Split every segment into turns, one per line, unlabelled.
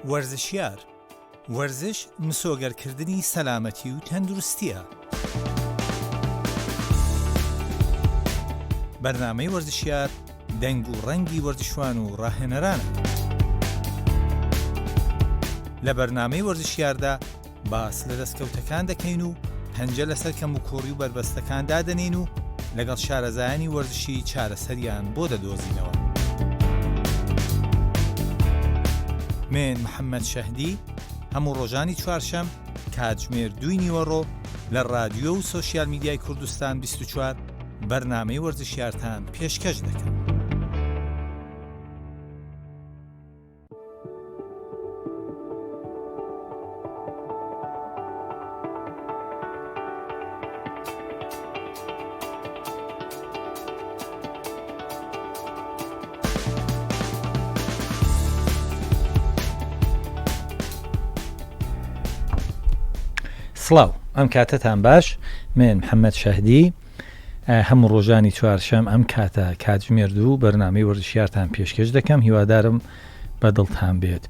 وەرزشیار، وەرزش مسۆگەرکردنی سەلامەتی و تەندروستییە. بەرنامەی وەرزشیار دەنگ و ڕەنگی وەرزشوان و ڕاهێنەرانە. لە بەرنامەی وەرزشیاردا باس لە دەستکەوتەکان دەکەین و پەنجە لەسەر کەموکوڕی و بەربەستەکان دادەنێین و لەگەڵ شارەزایانی وەرزشی چارەسەریان بۆ دەدۆزینەوە. من محەممەد شەهدی هەموو ڕۆژانی چوارشەم کاتژمێر دووی نیوەڕۆ لە ڕادیۆ و سۆشیال میدیای کوردستان 24 بەرنامەی وەرزشیارتان پێشکەش دەکەم. سڵاو ئەم کاتەتان باش من محەممەد شەهدی هەموو ڕۆژانی چوارشەم ئەم کاتە کاتژمێر دوو بەرنامەی وەرزشیارتان پێشکەش دەکەم هیوادارم بە دڵتان بێت.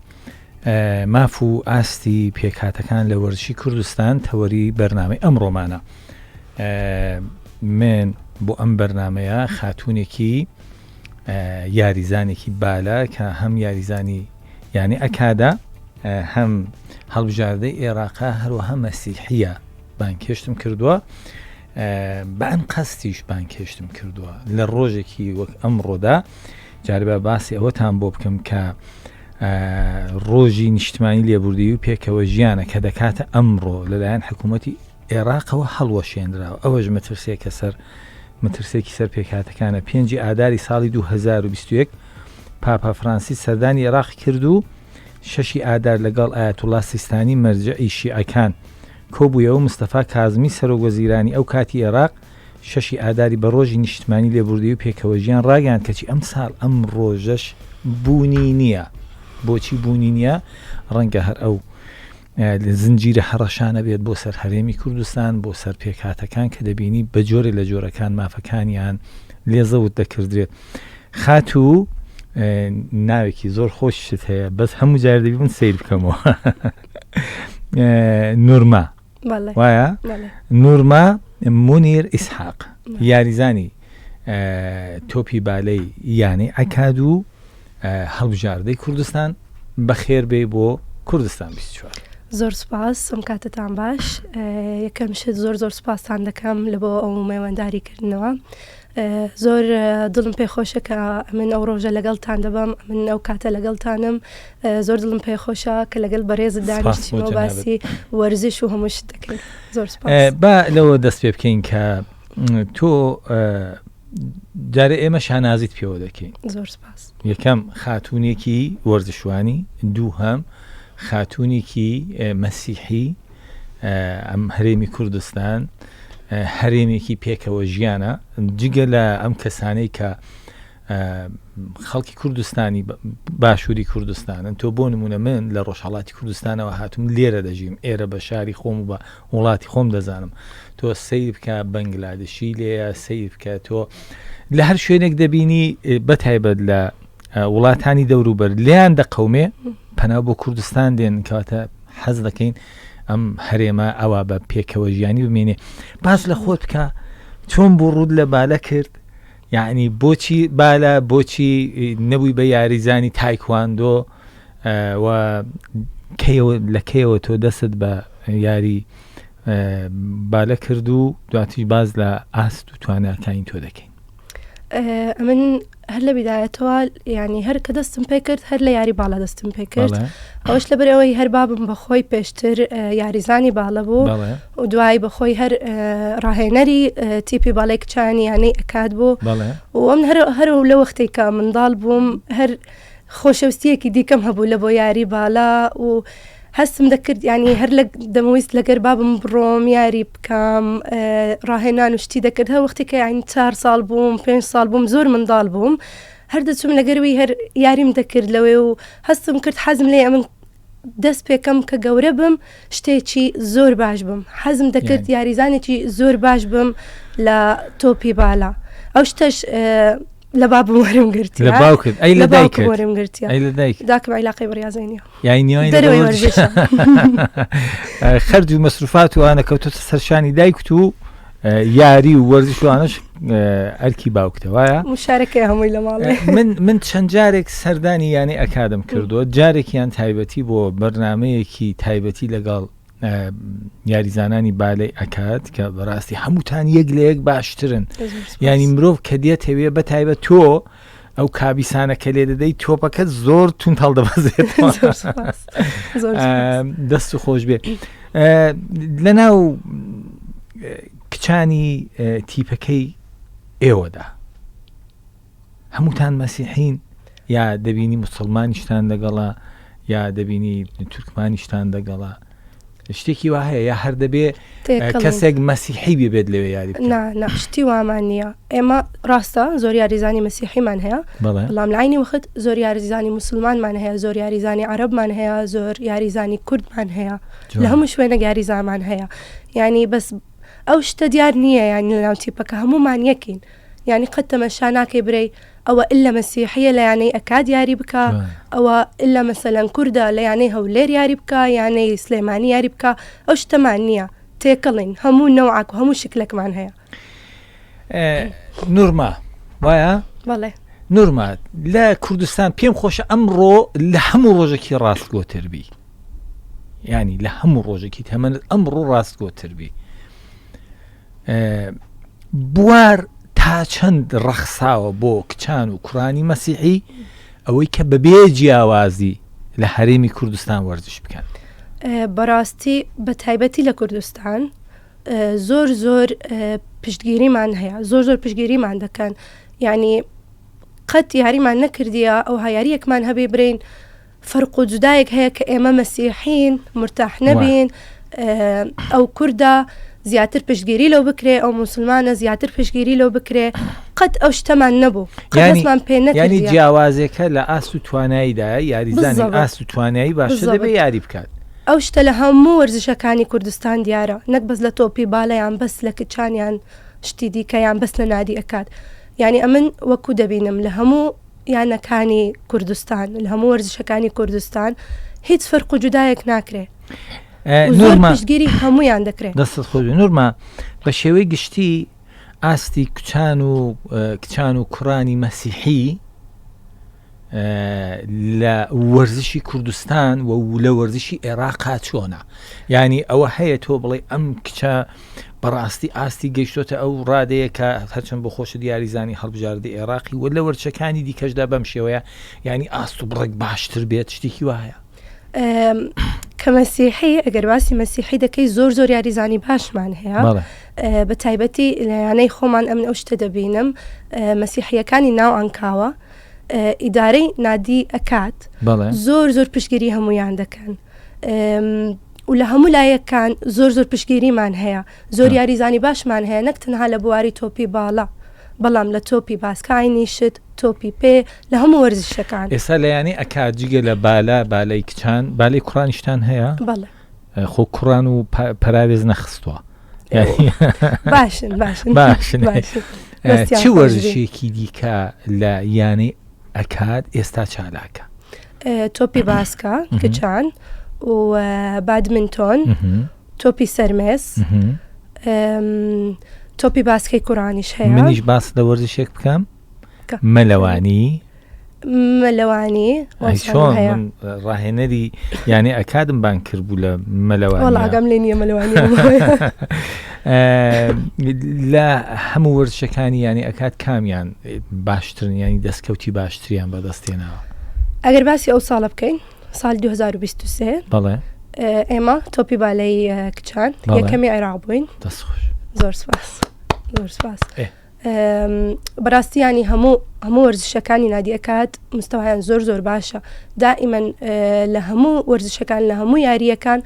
ماف و ئاستی پێکهاتەکان لە وەرزشی کوردستان تەوەری بەرنامەی ئەم ڕۆمانە من بۆ ئەم بەرنمەیە خاتونێکی یاریزانێکی بالە کە هەم یاریزانی یعنی ئەکادا هەم هەڵبژاردەی عێراقا هەروەها مەسیحیە بانگهێشتم کردووە بە ئەنقەستیش بانگهێشتم کردووە لە ڕۆژێکی وەک ئەمڕۆدا جاربا باسی ئەوەتان بۆ بکەم کە ڕۆژی نیشتمانی لێبوردەیی و پێکەوە ژیانە کە دەکاتە ئەمڕۆ لەلایەن حکوومەتی عێراقەوە هەڵوەشێنراوە ئەوەش مەترسێکە سەر مەترسێکی سەر پێکهاتەکانە پێنجی ئاداری ساڵی 2021 پاپا فرانسیس سەردانی عێراق کرد و شەشی ئادار لەگەڵ ئایەتوڵا سیستانی مەرجەعی شیعەکان کۆبوویەوە، مستەفا کازمی سەرۆک وەزیرانی ئەو کاتی ئێراق شەشی ئاداری بە ڕۆژی نیشتمانی لێبوردەیی و پێکەوەژیان ڕاگەیاند کەچی ئەمساڵ ئەم ڕۆژەش بوونی نییە. بۆچی بوونی نییە؟ ڕەنگە هەر ئەو زنجیرە هەڕەشانە بێت بۆ سەر هەرێمی کوردستان، بۆ سەر پێکهاتەکان کە دەبینی بە جۆرێ لە جۆرەکان مافەکانیان لێ زەوت دەکردرێت. خاتوو ناوێکی زۆر خۆشت هەیە بەس هەموو جار دەبی من سیر بکەمەوە نورما وایە نورما منیر ئیسحاق یاریزانی تۆپی بالەی یانەی ئەکاد و هەڵبژاردەی کوردستان بەخێر بێ بۆ کوردستان 24.
زۆر سپاس ئەم کاتتان باش یەکەم شت زۆر زۆر سپاستان دەکەم لە بۆ ئەو مێوانداری کردنەوە زۆر دڵم پێ خۆشە کە ئەمن ئەو ڕۆژە لەگەڵتان دەبم ئەمن ئەو کاتە لەگەڵتانم زۆر دڵم پێ خۆشە کە لەگەڵ بەرێزت دانیشتین و باسی وەرزش و هەموو شت دەکەین زۆر سپاس.
با لەوە دەست پێ بکەین کە تۆ جارێ ئێمە شانازیت پێوە دەکەین
زۆر سپاس.
یەکەم خاتوونێکی وەرزشوانی دووهەم خاتوونێکی مەسیحی ئەم هەرێمی کوردستان هەرێمێکی پێکەوە ژیانە جگە لە ئەم کەسانەی کە خەڵکی کوردستانی باشووری کوردستانن تۆ بۆ نمونە من لە ڕۆژهڵاتی کوردستانەوە هاتوم لێرە دەژیم ئێرە بە شاری خۆم و بە وڵاتی خۆم دەزانم تۆ سیر بکە بەنگلادشی لێیە سیر بکە تۆ لە هەر شوێنێک دەبینی بەتایبەت لە وڵاتانی دەوروبەر لیان دەقەومێ پەنا بۆ کوردستان دێن کەواتە حەز دەکەین ئەم هەرێمە ئەوە بە پێکەوە ژیانی بمێنێ باس لە خۆت بکە چۆن بۆ ڕوود لە بالە کرد یعنی بۆچی بالە بۆچی نەبووی بە یاریزانی تایکواندۆ و کەیەوە لە کەیەوە تۆ دەست بە یاری بالە کرد و دواتریش باز لە ئاست و تواناکانی تۆ دەکەین
ئەمن هەر لە بیدایەتەوە ینی هەر کە دەستم پێ کرد هەر لە یاری باڵا دەستم پێ کرد ئەوش لەبەر ئەوەی هەر بابم بەخۆی پێشتر یاریزانی باڵە بوو و دوایی بەخۆی هەر ڕاهێنەری تیپی باڵی کچانی یانەی ئەکات بوو وم هەر هەر لە وەختێک کە منداڵ بووم هەر خۆشەویستیەکی دیکەم هەبوو لە بۆ یاری بالا و هەستم دەکرد ینی هەر لە دەمەویست لەگەر بابم بڕۆم یاری بکەم ڕاهێنان و شتی دەکرد هەر وەختی کە یانی چار ساڵ بووم پێنج ساڵ بووم زۆر منداڵ بووم هەر دەچوم لەگەروی هەر یاریم دەکرد لەوێ و هەستم کرد حەزم لێ ئەمن دەست پێکەم کە گەورە بم شتێکی زۆر باش بم حەزم دەکرد یاریزانێکی زۆر باش بم لە تۆپی بالا ئەو شتەش. لە بابم وەرم گرتیە
لە باوکت ئەی لە دایکت
وەرم گرتیە
ئەی لە دایک
داکم عیلاقەی بە ڕیاضەی نییە
یای نیوانی
دەرەوەی وەرزشە
خەرج و مەسروفات و ئەوانە کەوتۆتە سەرشانی دایکت و یاری و وەرزش وانەش ئەرکی باوکتە وایە
مشارەکەی هەمووی لە ماڵێ
من من چەند جارێک سەردانی یانەی ئەکادم کردووە جارێکیان تایبەتی بۆ بەرنمەیەکی تایبەتی لەگەڵ یاریزانانی بالەی ئەکات کە بەڕاستی هەمووتان یەک لە یەک باشترن ینی مرۆڤ کە دێتەوێ بە تایبەت تۆ ئەو کابیسانە کە لێ دەدەی تۆپەکە زۆر تون هەڵدەبەزێت دەست و خۆش بێ لە ناو کچانی تیپەکەی ئێوەدا هەمووتان مەسیحین یا دەبینی موسڵمانیشتان لەگەڵە یا دەبینی تورکمانیشتان دەگەڵە شتێکی وا هەیە یا هەر دەبێ کەسێک مەسیحی بێت لەوێ یاری
نا شتی وامان نییە ئێمە ڕاستە زۆر یاریزانی مەسیحیمان هەیە بەڵام لە عینی وەخت زۆر یاریزانی موسڵمانمان هەیە زۆر یاریزانی عەرەبمان هەیە زۆر یاریزانی کوردمان هەیە لە هەموو شوێنێک یاریزانمان هەیە یعنی بەس ئەو شتە دیار نییە یانی لەناو تیپەکە هەموومان یەکین یانی قەت تەمەشا ناکەی برێی ئەوە ئللە مەسیحیە لە یانەی ئەکاد یاری بکا ئەوە ئللە مەسەلەن کوردە لە یانەی هەولێر یاری بکا یانەی سلێمانی یاری بکا ئەو شتەمان نییە تێکەڵین هەموو نەوعەک و هەموو شکلەکمان هەیە.
نورما وایە؟
بەڵێ.
نورما لە کوردستان پێم خۆشە ئەمڕۆ لە هەموو ڕۆژێکی ڕاستگۆتر بی ینی لە هەموو ڕۆژێکی تەمەنت ئەمڕۆ ڕاستگۆتر بی بوار تا چەند ڕەخساوە بۆ کچان و کوڕانی مەسیحی ئەوەی کە بەبێ جیاوازی لە هەرێمی کوردستان وەرزش بکەن؟
بەڕاستی بە تایبەتی لە کوردستان زۆر زۆر پشتگیریمان هەیە زۆر زۆر پشتگیریمان دەکەن یعنی قەت یاریمان نەکردیە ئەوها یاریەکمان هەبێ برین فەرق و جودایەک هەیە کە ئێمە مەسیحین مرتاح نەبین ئەو کوردە زیاتر پشتگیری لەو بکرێ ئەو موسلمانە زیاتر پشتگیری لەو بکرێ قەت ئەو شتەمان نەبوو قەتمان پێ
نەکردیە. یانی جیاوازێکە لە ئاست و تواناییدایە یاریزانی ئاست و توانایی باشتر دەبێ یاری بکات.
ئەو شتە لە هەموو وەرزشەکانی کوردستان دیارە نەک بەس لە تۆپی بالە یان بەس لە کچان یان شتی دیکە یان بەس لە نادی ئەکات یانی ئەمن وەکو دەبینم لە هەموو یانەکانی کوردستان لە هەموو وەرزشەکانی کوردستان هیچ فەرق و جودایەک ناکرێ زۆر پشتگیری هەمویان دەکرێت
دەستت خۆش نورما بە شێوەی گشتی ئاستی کچان و کچان و کوڕانی مەسیحی لە وەرزشی کوردستان و لە وەرزشی عێراقا چۆنە ینی ئەوە هەیە تۆ بڵێ ئەم کچە بەڕاستی ئاستی گەیشتۆتە ئەو ڕادەیە کە هەرچەند بۆ خۆشت یاریزانی هەڵبژاردەی عێراقی و لە وەرچەکانی دیکەشدا بەم شێوەیە یانی ئاست و بڕێک باشتر بێت شتێکی وایە.
کە مەسیحی ئەگەر باسی مەسیحی دەکەی زۆر زۆر یاریزانی باشمان هەیە بە تایبەتی لە یانەی خۆمان ئەمن ئەو شتە دەبینم مەسیحیەکانی ناو ئەنکاوە ئیدارەی نادی ئەکات زۆر زۆر پشتگیری هەمویان دەکەن. و لە هەموو لایەکان زۆر زۆر پشتگیریمان هەیە زۆر یاریزانی باشمان هەیە نەک تەنها لە بواری تۆپی باڵا بەڵام لە تۆپی باسکە عەینی شت تۆپی پێ لە هەموو وەرزشەکان.
ئێستا لە یانەی ئەکاد جگە لە بالە بالەی کچان بالەی کوڕانیشتان هەیە؟
بەڵێ.
خۆ کوڕان و پەراوێز نەخستووە.
باشن باشن
باشن چ وەرزشێکی دیکە لە یانەی ئەکاد ئێستا چالاکە؟
تۆپی باسکە کچان و بادمنتۆن تۆپی سەرمێز تۆپی باسکەی کوڕانیش هەیە
منیش باس لە وەرزشێک بکەم مەلەوانی
مەلەوانی
چۆن ڕاهێنەری یانێ ئەکادم بان کرد بوو لە مەلەوانی
ئاگام لێ نییە مەلەوانی
لە هەموو وەرزشەکانی یانی ئەکات کامیان باشترن ینی دەستکەوتی باشتریان بەدەستێناوە
ئەگەر باسی ئەو ساڵە بکەین ساڵ 2023
بەڵێ
ئێمە تۆپی بالەی کچان یەکەمی عێراق بووین زۆر سپاس زۆر سپاس بەڕاستی ینی هەموو هەموو وەرزشەکانی نادی ئەکات مستەوایان زۆر زۆر باشە دائیمەن لە هەموو وەرزشەکان لە هەموو یارییەکان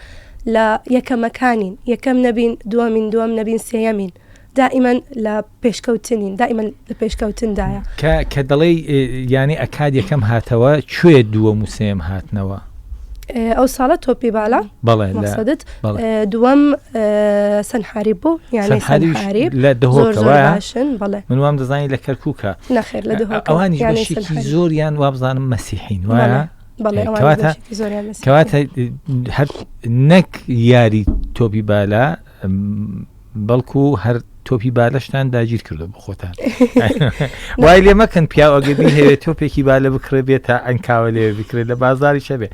لە یەکەمەکانین یەکەم نەبین دووەمین دووەم نەبین سێیەمین دائیمەن لە پێشکەوتنین دائیمەن لە پێشکەوتندایە.
کە کە دەڵێی یانەی ئەکاد یەکەم هاتەوە کوێ دووەم و سێیەم هاتنەوە؟
ئەو ساڵە تۆپی بالا
بەڵێ
مەقسەدت دووەم سەنحاری بوو یانەی سەنحاری
لە دهۆک باشن بەڵێ من وام دەزانی لە کەرکووکە
نەخێر لە دهۆک
ئەوانیش بەشێکی زۆریان وابزانم مەسیحین وایە کەواتە کەواتە هەر نەک یاری تۆپی بالا بەڵکو هەر تۆپی بالەشتان داگیر کردو بۆ خۆتان وای لێ مەکەن پیاو ئەگە بیهەوێت تۆپێکی بالە بکڕێ بێت تا ئەنکاوە لێ بکرێت لە بازاری شەبێ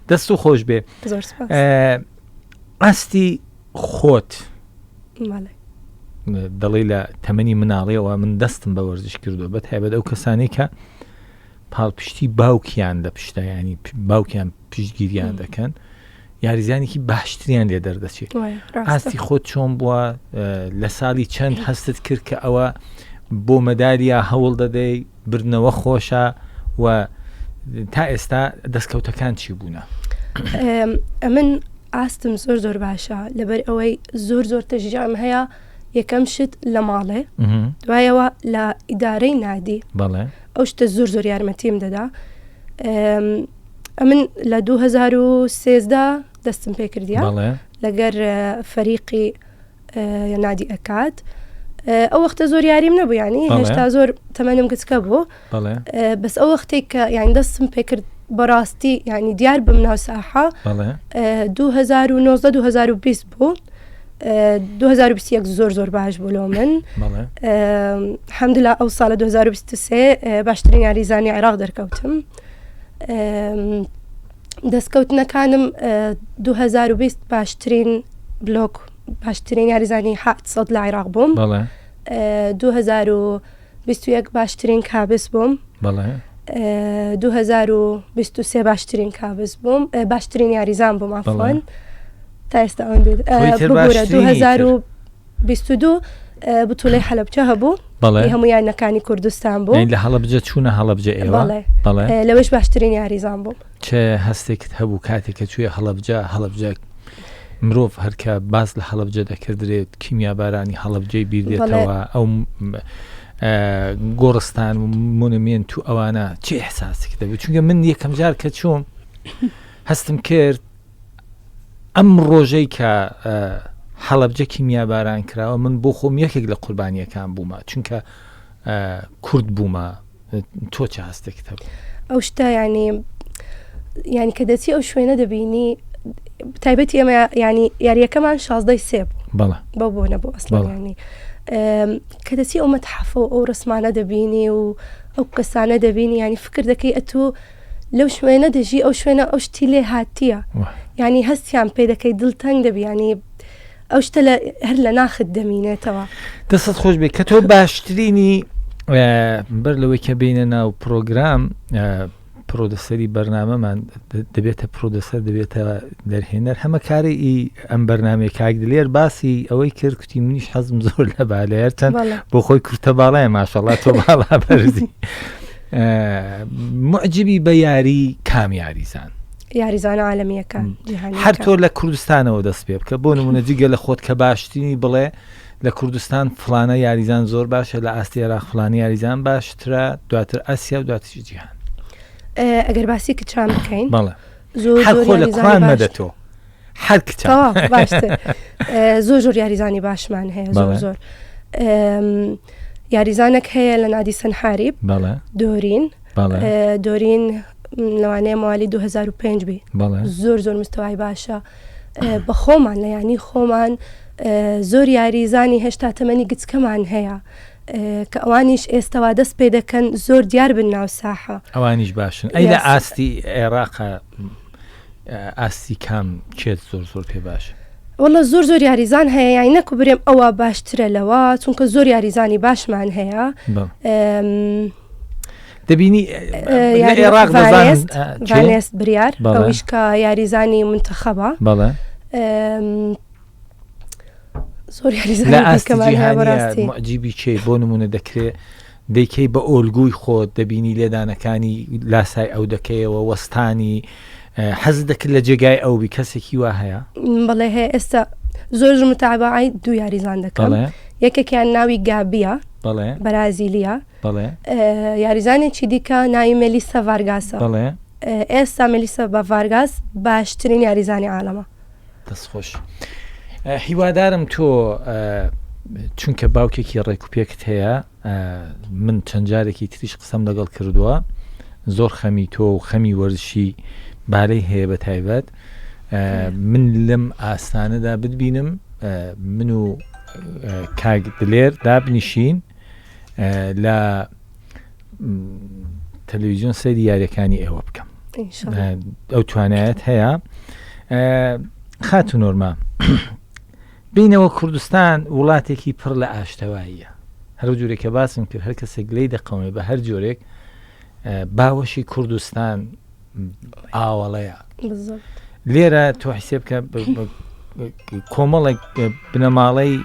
دەست و خۆش بێ ئاستی خۆت دەڵی لە تەمەنی مناڵیەوە من دەستم بە وەرزش کردو بە تایبەت ئەو کەسانی کە پاڵپشتی باوکیان لە پشتە ینی باوکیان پشتگیریان دەکەن یاریزانێکی باشتریان لێ دەردەچێت ئاستی خۆت چۆن بووە لە ساڵی چەند هەستت کرد کە ئەوە بۆ مەدالیا هەوڵ دەدەی بردنەوە خۆشە و تا ئێستا دەستکەوتەکان چی بوونە؟
ئەمن ئاستم زۆر زۆر باشە لەبەر ئەوەی زۆر زۆر تەژیان هەیە یەکەم شت لە ماڵێ دوایەوە لە ئیدارەی نادی ئەو شتە زۆر زۆر یارمەتیم دەدا ئەمن لە 2013 دەستم پێ کردیا لەگەر فەریقی نادی ئەکات ئەو وەختە زۆر یاریم نەبوو ینی هێشتا زۆر تەمەنم گچکە بوو بەس ئەو وەختێک کە یان دەستم پێکرد بەڕاستی ینی دیار بم ناو ساحە 2009 2020 بوو 2021 زۆر زۆر باش بوو لۆ من حەمدلا ئەو ساڵە 2023 باشترین یاریزانی عێراق دەرکەوتم دەستکەوتنەکانم 2020 باشترین بلۆک باشترین یاریزانی حسەد لە عێراق بووم 2021 باشترین کابس بووم 2023 باشترین کابس بووم باشترین یاریزان بووم ئافۆن تا ئێستا ئەوەن بێت ببورە 2022 بتوڵەی حەلەبچە هەبوو
بەڵێ
هەموو یانەکانی کوردستان بوو
لە هەڵەبجە چوونە هەڵەبجە ئێوە
بەڵێ لەوەش باشترین یاریزان بووم
چ هەستێکت هەبوو کاتێک کە چوویە هەڵەبجە هەڵەبجە مرۆڤ هەرکە باس لە هەڵەبجە دەکردرێت کیمیابارانی هەڵەبجەی بیردێتەوە ئەو گۆڕستان و مونمێنت و ئەوانە چه احساسێک دەبوو چونکە من یەکەم جار کە چووم هەستم کرد ئەم ڕۆژەی کە هەڵەبجە کیمیاباران کراوە من بۆ خۆم یەکێک لە قوربانیەکان بوومە چونکە کورد بوومە تۆ چ هەستێکت هەبوو؟
ئەو شتە ینی ینی کە دەچی ئەو شوێنە دەبینی تایبەتی ئێمە ینی یاریەکەمان شازدەی سێ
بوو
بەو بۆ نەبوو ئەسڵ ینی کە دەچی ئەو مەتحەفە و ئەو ڕسمانە دەبینی و ئەو کەسانە دەبینی ینی فکر دەکەی ئەتوو لەو شوێنە دەژی ئەو شوێنە ئەو شتی لێ هاتیە ینی هەستیان پێ دەکەی دڵتەنگ دەبی ینی ئەو شتە لە هەر لە ناخت دەمینێتەوە.
دەستت خۆش بێ کە تۆ باشترینی بەر لەوەی کە بینە ناو پرۆگرام پرۆدەسەری بەرنامەمان دەبێتە پرۆدەسەر دەبێتە دەرهێنەر هەمە کاری ئەم بەرنمەی کاک دلێر باسی ئەوەی کرد کوتی منیش حەزم زۆر لە بالێر چەند بۆ خۆی کورتە باڵای ماشەڵا تۆ باڵا بەرزی معجبی بە یاری کام یاریزان
یاریزانە عالەمییەکان، جیهانییەکان.
هەر تۆ لە کوردستانەوە دەست پێ بکە بۆ نمونە جگە لە خۆت کە باشترینی بڵێ لە کوردستان فلانە یاریزان زۆر باشە لە ئاستی عێراق فلانە یاریزان باشترە دواتر ئاسیا و دواتریش جیهان.
ئەگەر باسی کچان بکەین
بەڵێ زۆر هەر زۆر خۆ لە یاریزانی کوڕان باش مەدە تۆ هەر کچان
تەواو باشتر زۆر زۆر یاریزانی باشمان هەیە زۆر
بەڵێ.
زۆر یاریزانێک هەیە لە نادی سەنحاریب
بەڵێ
دۆرین دۆرین لەوانەیە موالی 2005 بی زۆر زۆر مستەوای باشە بە خۆمان لە ینی خۆمان زۆر یاریزانی هێشتا تەمەنی گچکەمان هەیە کە ئەوانیش ئێستاوا دەست پێ دەکەن زۆر دیار بن ناو ساحە
ئەوانیش باشن ئەی لە ئاستی عێراق ئاستی کام کێت زۆر زۆر پێ باشە؟
وەڵا زۆر زۆر یاریزان هەیە یانی نەکو برێم ئەوە باشترە لەوە چونکە زۆر یاریزانی باشمان هەیە
دەبینی عێراق
ڤانێست بریار ئەویش کە یاریزانی منتەخەبە
بەڵێ
زۆر یاریزانی
لە ئاستی جیهانیە معجیبی کێ بۆ نمونە دەکرێ دەیکەی بە ئۆلگوی خۆت دەبینی لێدانەکانی لاسای ئەو دەکەیەوە وەستانی حەز دەکرد لە جێگای ئەو بی کەسێکی وا هەیە؟
بەڵێ هەیە ئێستا زۆر زۆر متابعەی دوو یاریزان دەکەم یەکێکیان ناوی گابیە
بەڵێ
بەرازیلیە
بەڵێ
یاریزانێکی دیکە ناوی مێلیسا ڤارگاسە
بەڵێ.
ئێستا مێلیسا ڤارگاس باشترین یاریزانی عالەمە.
دەست خۆش. هیوادارم تۆ چونکە باوکێکی ڕێکوپێکت هەیە من چەند جارێکی تریش قسەم لەگەڵ کردووە زۆر خەمی تۆ و خەمی وەرزشی بالەی هەیە بە تایبەت من لەم ئاستانەدا بتبینم من و کاک دلێر دابنیشین لە تەلەویزیۆن سەیری یاریەکانی ئێوە بکەم ئەو توانایەت هەیە خاتو نۆرما بینەوە کوردستان وڵاتێکی پڕ لە ئاشتەواییە هەرو جورێک کە باسم کرد هەر کەسێک لی دەقەومێ بە هەر جۆرێک باوەشی کوردستان ئاوەڵەیە لێرە تۆ حسێ بکە کۆمەڵێک بنەماڵەی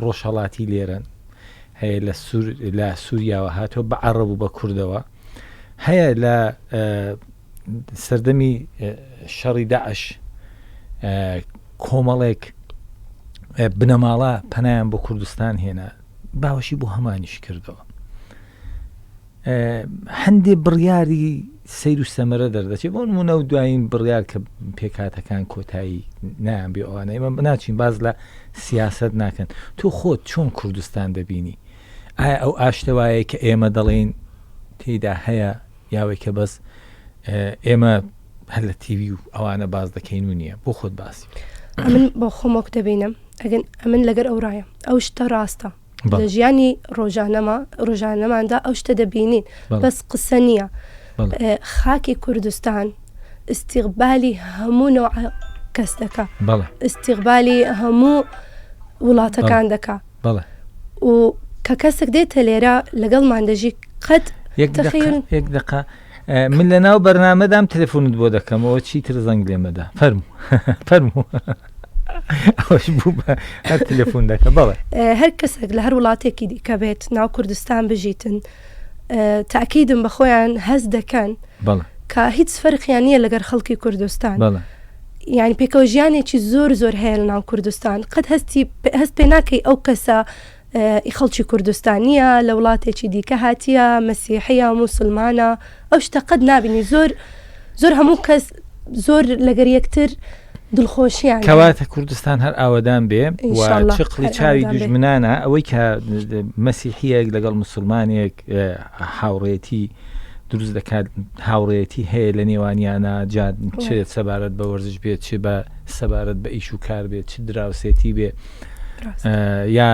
ڕۆژهەڵاتی لێرەن هەیە لە سوور لە سووریاوە هاتووە بە عەڕەب و بە کوردەوە هەیە لە سەردەمی شەڕی داعش کۆمەڵێک بنەماڵە پەنایان بۆ کوردستان هێنا باوەشی بۆ هەمانیش کردەوە هەندێ بڕیاری سەیر و سەمەرە دەردەچێت بۆ نمونە و دوایین بڕیار کە پێکهاتەکان کۆتایی نایان بێ ئەوانە ئێمە ناچین باز لە سیاست ناکەن تۆ خۆت چۆن کوردستان دەبینی ئایا ئەو ئاشتەوایە کە ئێمە دەڵێین تێیدا هەیە یاوەی کە بەس ئێمە هەر لە تیوی و ئەوانە باز دەکەین و نییە بۆ خۆت باسی
من بۆ خۆم وەک دەبینم ئەگەن ئەمن لەگەر ئەو ڕایە ئەو شتە ڕاستە لە ژیانی ڕۆژانەما ڕۆژانەماندا ئەو شتە دەبینین بەس قسە نییە خاکی کوردستان ئیستیغبالی هەموو نوع کەس دەکا ئیستیغبالی هەموو وڵاتەکان دەکا و کە کەسێک دێتە لێرە لەگەڵمان دەژی قەت
یەک دقە من لە ناو بەرنامەدام تەلەفۆنت بۆ دەکەمەوە چیتر زەنگ لێمەدە فەرموو فەرموو ئەوەش بوو بە هەر تەلەفۆن دەکە بەڵێ
هەر کەسێک لە هەر وڵاتێکی دیکە بێت ناو کوردستان بژیتن تاکیدم بە خۆیان هەست دەکەن کە هیچ فەرقیان نییە لەگەر خەڵکی کوردستان یعنی پێکەوە ژیانێکی زۆر زۆر هەیە لە ناو کوردستان قەت هەستی هەست پێ ناکەی ئەو کەسە ئی خەڵکی کوردستان نییە لە وڵاتێکی دیکە هاتیە مەسیحیە موسڵمانە ئەو شتە قەت نابینی زۆر زۆر هەموو کەس زۆر لەگەر یەکتر دڵخۆشیان
کەواتە کوردستان هەر ئاوەدان بێ و چقڵی چاوی دوژمنانە ئەوەی کە مەسیحیەک لەگەڵ مسلمانێک هاوڕێتی دروست دەکات هاوڕێتی هەیە لە نێوانیانە جا چ سەبارەت بە وەرزش بێت چ بە سەبارەت بە ئیش و کار بێت چ دراوسێتی بێ یا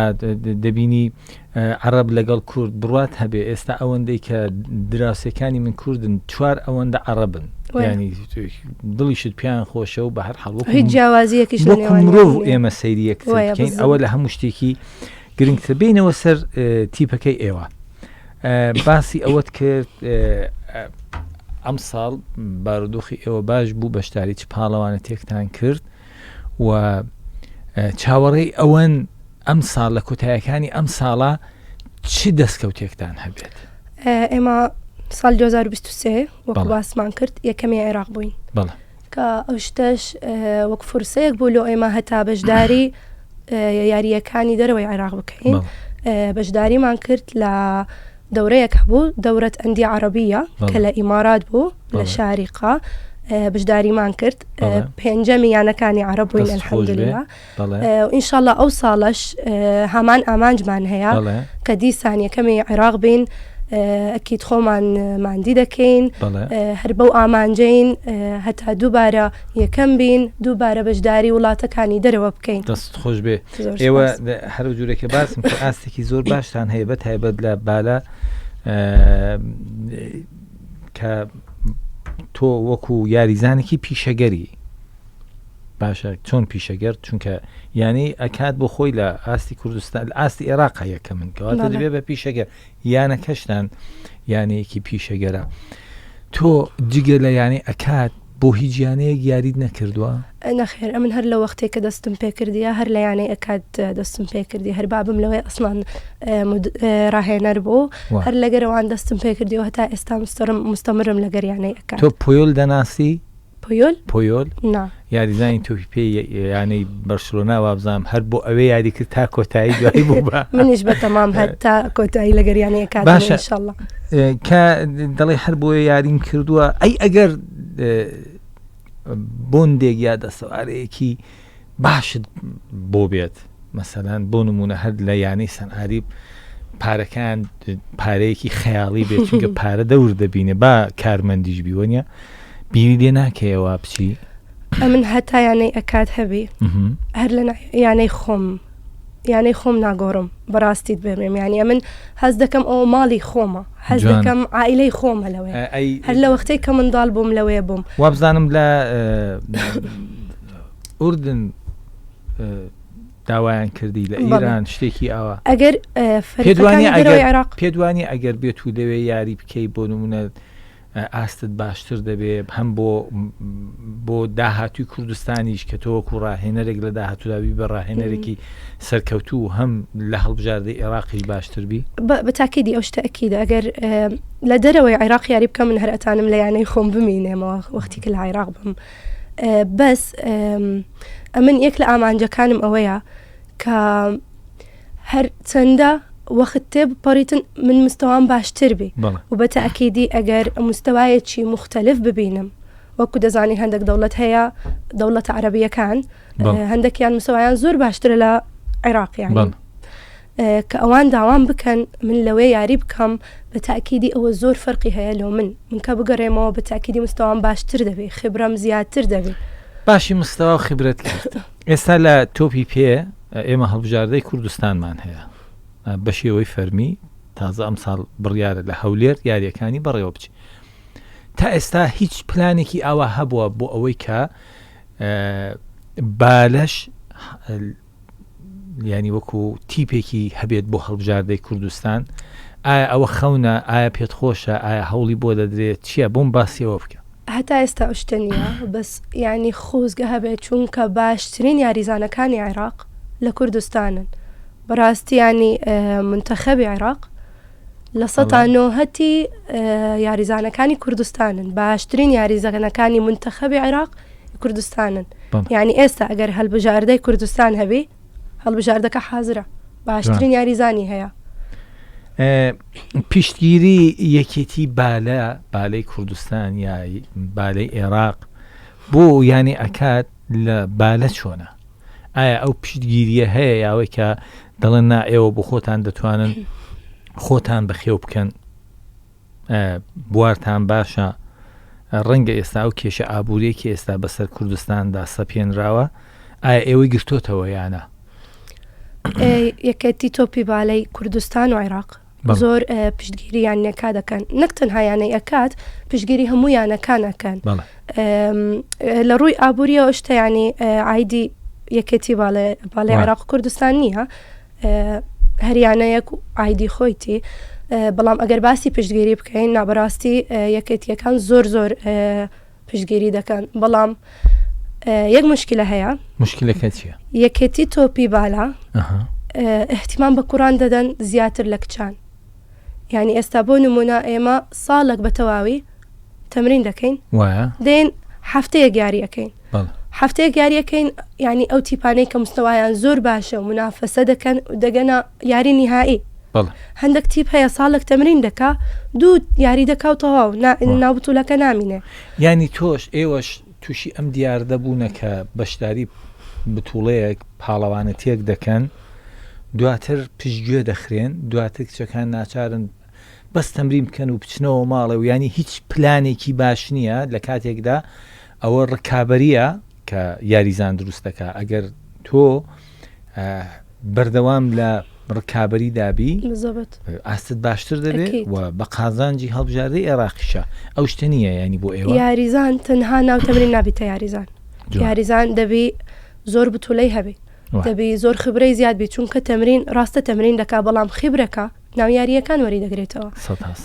دەبینی عەڕەب لەگەڵ کورد بڕوات هەبێ ئێستا ئەوەندەی کە دراوسێکانی من کوردن چوار ئەوەندە عەڕەبن ینی دڵیشت پێیان خۆشە و بە هەر حاڵ
هیچ جیاوازیەکیش لە نێوان
مرۆڤ ئێمە سەیری یەکتر بکەین ئەوە لە هەموو شتێکی گرنگتر بینەوە سەر تیپەکەی ئێوە باسی ئەوەت کرد ئەم ساڵ بارودۆخی ئێوە باش بوو بەشداری چ پاڵەوانە تێکتان کرد و چاوەڕێی ئەوەن ئەم ساڵ لە کۆتایەکانی ئەم ساڵە چ دەستکەوتێکتان هەبێت؟
ئێمە ساڵ 2023 وەک باسمان کرد یەکەمی عێراق بووین کە ئەو شتەش وەک فرسەیەک بوو لۆ ئێمە هەتا بەشداری یارییەکانی دەرەوەی عێراق بکەین بەشداریمان کرد لە دەورەیەک هەبوو دەورەت ئەندی عەرەبیە کە لە ئیمارات بوو لە شاریقا بەشداریمان کرد پێنجەمی یانەکانی عەرەب بووین الحمدلله ئینشاءاللە ئەو ساڵەش هەمان ئامانجمان هەیە کە دیسان یەکەمی عێراق بین ئەکید خۆمان ماندی دەکەین هەر بەو ئامانجەین هەتا دووبارە یەکەم بین دووبارە بەشداری وڵاتەکانی دەرەوە بکەین.
دەست خۆش بێ ئێوە هەر جورێکە باسم کە ئاستێکی زۆر باشتان هەیە بە تایبەت لە بالە کە تۆ وەکو یاریزانێکی پیشەگەری باشە چۆن پیشەگەر چونکە یانەی ئەکات بۆ خۆی لە ئاستی کوردستان لە ئاستی عێراق یەکە من کەواتە دەبێ بە پیشەگەر یانەکەشتان یانەیەکی پیشەگەرە تۆ جگە لە یانەی ئەکات بۆ هیچ یانەیەک یاریت نەکردووە؟
نەخێر ئەمن هەر لە وەختێک کە دەستم پێکردیە هەر لە یانەی ئەکات دەستم پێکردی هەر بابم لەوەی ئەسڵان ڕاهێنەر بوو هەر لەگەرەوان دەستم پێکردی و هەتا ئێستا مستەرم مستەمرم لەگەر یانەی ئەکات
تۆ پۆیۆل دەناسی؟
پۆیۆل؟
پۆیۆل؟
نا.
یاریزانی تۆپی پێی یانەی بەرشلۆنا وابزانم هەر بۆ ئەوێ یاری کرد تا کۆتایی دوایی بوو بە
منیش بە تەمام هەر تا کۆتایی لەگەر یانەی ئەکادەمی
باشە.
ئینشەڵڵا.
کە دەڵێ هەر بۆیە یاریم کردووە ئەی ئەگەر بۆندێک یا دەستەوارەیەکی باشت بۆ بێت مەسەلەن بۆ نمونە هەر لە یانەی سەنعاریب پارەکان پارەیەکی خەیاڵی بێت چونکە پارە دەور دەبینێ با کارمەندیش بیوەنیە بیری لێ ناکەیەوە بچی
ئەمن هەتا یانەی ئەکات هەبی هەر لە یانەی خۆم یانەی خۆم ناگۆڕم بەڕاستیت بێمێم یانی ئەمن هەست دەکەم ئەوە ماڵی خۆمە هەست دەکەم عائلەی خۆمە لەوێ هەر لە وەختەی کە منداڵ بووم لەوێ بووم
وابزانم لە ئوردن داوایان کردی لە ئیران شتێکی ئاوا
ئەگەر
پێدوانی ئەگەر عێراق پێدوانی ئەگەر بێت و لەوێ یاری بکەی بۆ نمونە ئاستت باشتر دەبێ هەم بۆ بۆ داهاتوی کوردستانیش کە تۆ وەکو ڕاهێنەرێک لە داهاتودا بی بە ڕاهێنەرێکی سەرکەوتوو هەم لە هەڵبژاردەی عێراقیش باشتر بی؟
بە تاکیدی ئەو شتە ئەکیدە ئەگەر لە دەرەوەی عێراق یاری بکەم من هەر ئەتانم لە یانەی خۆم بمینێمەوە وەختی کە لە عێراق بم بەس ئەمن یەک لە ئامانجەکانم ئەوەیە کە هەر چەندە وەخت تێ بپەڕیتن من مستەوام باشتر بی و بە تاکیدی ئەگەر مستەوایەکی مختلف ببینم وەکو دەزانی هەندێک دەوڵەت هەیە دەوڵەتە عەرەبیەکان هەندێکیان مستەوایان زۆر باشترە لە عێراقیان کە ئەوان داوام بکەن من لەوێ یاری بکەم بە تاکیدی ئەوە زۆر فەرقی هەیە لۆ من من کە بگەڕێمەوە بە تاکیدی مستەوام باشتر دەبێ خبرەم زیاتر دەبێ
باشی مستەوا و خبرەت کرد ئێستا لە تۆپی پێ ئێمە هەڵبژاردەی کوردستانمان هەیە بە شێوەی فەرمی تازە ئەمساڵ بڕیارە لە هەولێر یاریەکانی بەڕێوە بچێت تا ئێستا هیچ پلانێکی ئاوا هەبووە بۆ ئەوەی کە بالەش ینی وەکو تیپێکی هەبێت بۆ هەڵبژاردەی کوردستان ئایا ئەوە خەونە ئایا پێت خۆشە ئایا هەوڵی بۆ دەدرێت چییە بۆم باسیەوە بکە
هەتا ئێستا ئەو شتە نییە بەس یانی خۆزگە هەبێت چونکە باشترین یاریزانەکانی عێراق لە کوردستانن بەڕاستی ینی منتەخەبی عێراق لە سەتا نۆهەتی یاریزانەکانی کوردستانن باشترین یاریزانەکانی منتەخەبی عێراق کوردستانن یعنی ئێستا ئەگەر هەلبژاردەی کوردستان هەبی هەڵبژاردەکە حازرە باشترین یاریزانی هەیە.
پشتگیری یەکێتی بالە بالەی کوردستان یا بالەی عێراق بۆ یانی ئەکات لە بالە چۆنە ئایا ئەو پشتگیریە هەیە یاوەی کە دەڵێن نا ئێوە بۆ خۆتان دەتوانن خۆتان بەخێو بکەن بوارتان باشە ڕەنگە ئێستا ئەو کێشە ئابووریەکی ئێستا بەسەر کوردستاندا سەپێنراوە ئایا ئێوەی گرتۆتەوە یانە؟
یەکێتی تۆپی بالەی کوردستان و عێراق زۆر پشتگیری یانەکە دەکەن نەک تەنها یانەی ئەکات پشتگیری هەموو یانەکان ئەکەن لە ڕووی ئابووریەوە شتەیانی ئایدی یەکێتی باڵێ باڵێ عێراق کوردستان نییە هەر یانەیەک و ئایدی خۆیتی بەڵام ئەگەر باسی پشتگیری بکەین نابەراستی یەکێتیەکان زۆر زۆر پشتگیری دەکەن بەڵام یەک مشکلە هەیە
مشکلەکە چییە؟
یەکێتی تۆپی بالا احتیمان بە کوڕان دەدەن زیاتر لە کچان یعنی ئێستا بۆ نمونە ئێمە ساڵێک بە تەواوی تەمرین دەکەین
وایە
دێن هەفتەیەک یاری ئەەکەین هەفتەیەک یاریەکەین ینی ئەو تیپانەی کە مستەوایان زۆر باشە و منافەسە دەکەن دەگەنە یاری نیهایی هەندێک تیپ هەیە ساڵێک تەمرین دەکا دوو یاری دەکا و تەواو ناو بتولەکە نامینێ
ینی تۆش ئێوەش تووشی ئەم دیاردە بوونە کە بەشداری بتوڵەیەک پاڵەوانەتیەک دەکەن دواتر پشتگوێ دەخرێن دواتر کچەکان ناچارن بەس تەمرین بکەن و بچنەوە ماڵێ و یانی هیچ پلانێکی باش نییە لە کاتێکدا ئەوە ڕکابەریە کە یاریزان دروست دەکا ئەگەر تۆ بەردەوام لە ڕکابەری دابی ئاستت باشتر دەبێت و بە قازانجی هەڵبژاردەی عێراقیشە ئەو شتە نییە ینی بۆ ئێوە
یاریزان تەنها ناو تەمرین نابیتە یاریزان یاریزان دەبی زۆر بتولەی هەبی دەبی زۆر خبرەی زیاد بی چونکە تەمرین ڕاستە تەمرین دەکا بەڵام خیبرەکە ناو یارییەکان وەریدەگرێتەوە.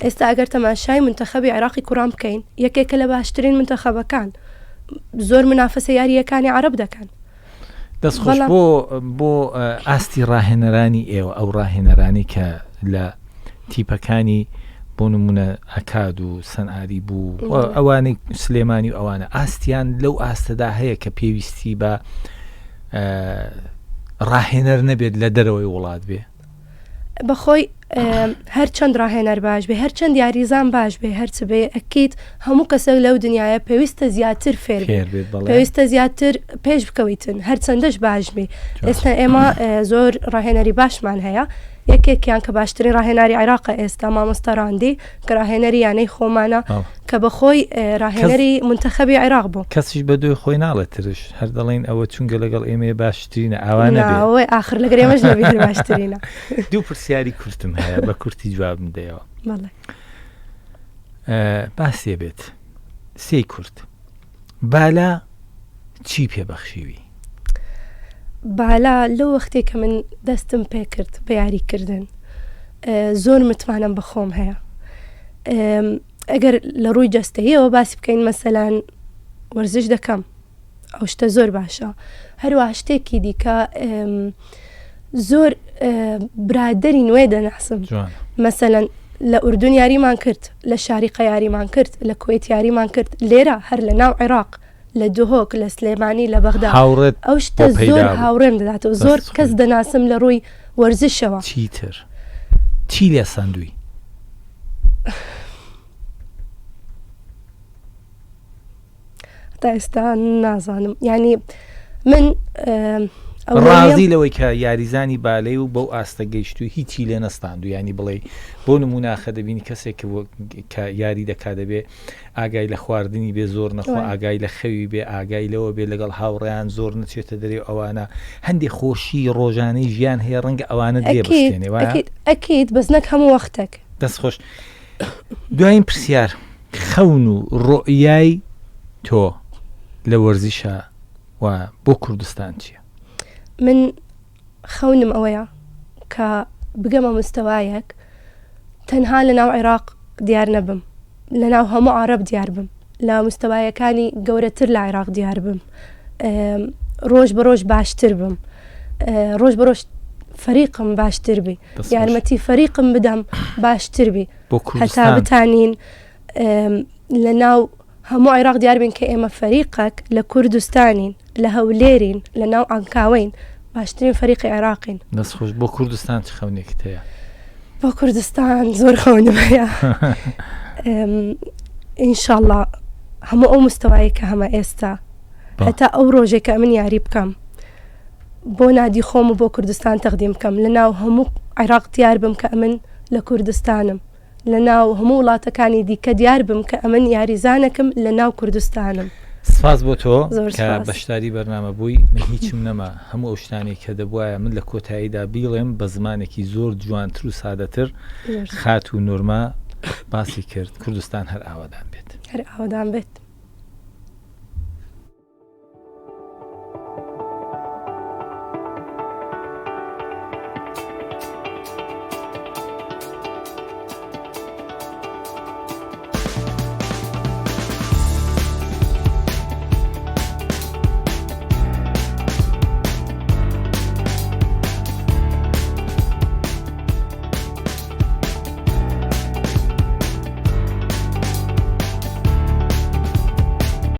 ئێستا ئەگەر تەماشای مونتەخەبی عێراقی کوڕان بکەین، یەکێکە لە باشترین مونتەخەبەکان. زۆر مونافەسە یارییەکانی عەرەب دەکەن.
دەست خۆش بۆ بۆ ئاستی ڕاهێنەرانی ئێوە ئەو ڕاهێنەرانی کە لە تیپەکانی بۆ نمونە ئەکاد و سەنعاری بوو ئەوانەی سلێمانی و ئەوانە ئاستیان لەو ئاستەدا هەیە کە پێویستی بە ڕاهێنەر نەبێت لە دەرەوەی وڵات بێ
بەخۆی هەرچەند ڕاهێنەر باش بێ هەرچەند یاریزان باش بێ هەرچ بێ ئەکییت هەموو کەسێک لەو دنیاە پێویستە زیاتر فێر بێت پێویستە زیاتر پێش بکەویتن هەرچەندەش باش بی ئێستا ئێمە زۆر ڕاهێنەری باشمان هەیە یەکێکیان کە باشترین ڕاهێناری عێراقە ئێستا مامۆستا ڕاندی کە ڕاهێنەری یانەی خۆمانە کە بەخۆی ڕاهێنەری مونتەخەبی عێراق بوو.
کەسیش بە دوی خۆی ناڵێت ترش هەر دەڵێن ئەوە چونگە لەگەڵ ئێمەیە باشترینە ئاوا نەبێ. نا
ئەوەی ئاخر لەگەر ئێمەش نەبی هەر باشترینە.
دوو پرسیاری کورتم هەیە بە کورتی جوابم دەیەوە.
بەڵێ.
با سێ بێت سێی کورت. بالا چی پێ بەخشیوی؟
بالا لەو وەختێک کە من دەستم پێکرد بە یاریکردن زۆر متمانەم بە خۆم هەیە ئەگەر لە ڕووی جەستەیەوە باسی بکەین مەسەلەن وەرزش دەکەم ئەو شتە زۆر باشە هەروە شتێکی دیکە زۆر برادری نوێ دەناسم مەسەلەن لە ئوردون یاریمان کرد لە شاری قەیاریمان کرد لە کوێت یاریمان کرد لێرە هەر لە ناو عێراق لە دهۆک لە سلێمانی لە بەغدا
هاوڕێت
ئەو شتە زۆر هاوڕێم دەداتەوە زۆر کەس دەناسم لە ڕووی وەرزشەوە
چیتر چی لێ سەندووی؟
تا ئێستا نازانم یعنی من
ڕازی لەوەی کە یاریزانی بالەی و بەو ئاستە گەیشتو هیچی لێ نەستاندو ینی بڵێ بۆ نموناخە دەبینی کەسێک کە یاری دەکا دەبێ ئاگای لە خواردنی بێ زۆر نەخۆ ئاگای لە خەوی بێ ئاگای لەوە بێ لەگەڵ هاوڕیان زۆر نچێتە دەرێ ئەوانە هەندێک خۆشی ڕۆژانەی ژیان هەیە ڕەنگە ئەوانە لێ بستێنێ
ئەکییت بەس نەک هەموو وەختێک
دەست خۆش دوایین پرسیار خەون و ڕۆیای تۆ لە وەرزشا و بۆ کوردستان چییە؟
من خەونم ئەوەیە کە بگەمە مستەوایەک تەنها لە ناو عێراق دیار نەبم لە ناو هەموو عرب دیار بم لە مستەوایەکانی گەورەتر لە عێراق دیار بم ڕۆژ بە ڕۆژ باشتر بم ڕۆژ بە ڕۆژ فەریقم باشتر بی یارمەتی فەریقم بدەم باشتر بی هەتا بتانین لە ناو هەموو عێراق دیار بین کە ئێمە فەریقەک لە کوردستانین لە هەولێرین لە ناو عەنکاوەین باشترین فەریقی عێراقین.
دەست خۆش بۆ کوردستان چ خەونێکت هەیە؟
بۆ کوردستان زۆر خەونم هەیە ئینشاءاللە هەموو ئەو مستەوایە کە هەمە ئێستا هەتا ئەو ڕۆژێک کە من یاری بکەم بۆ نادی خۆم و بۆ کوردستان تەقدیم بکەم لە ناو هەموو عێراق دیار بم کە ئەمن لە کوردستانم لە ناو هەموو وڵاتەکانی دیکە دیار بم کە ئەمن یاریزانەکم لە ناو کوردستانم.
سپاس بۆ تۆ کە بەشداری بەرنامە بووی من هیچم نەما هەموو ئەو شتانەی کە دەبوایە من لە کۆتاییدا بیڵێم بە زمانێکی زۆر جوانتر و سادەتر خاتوو نۆرما باسی کرد کوردستان هەر ئاوەدان بێت.
هەر ئاوەدان بێت.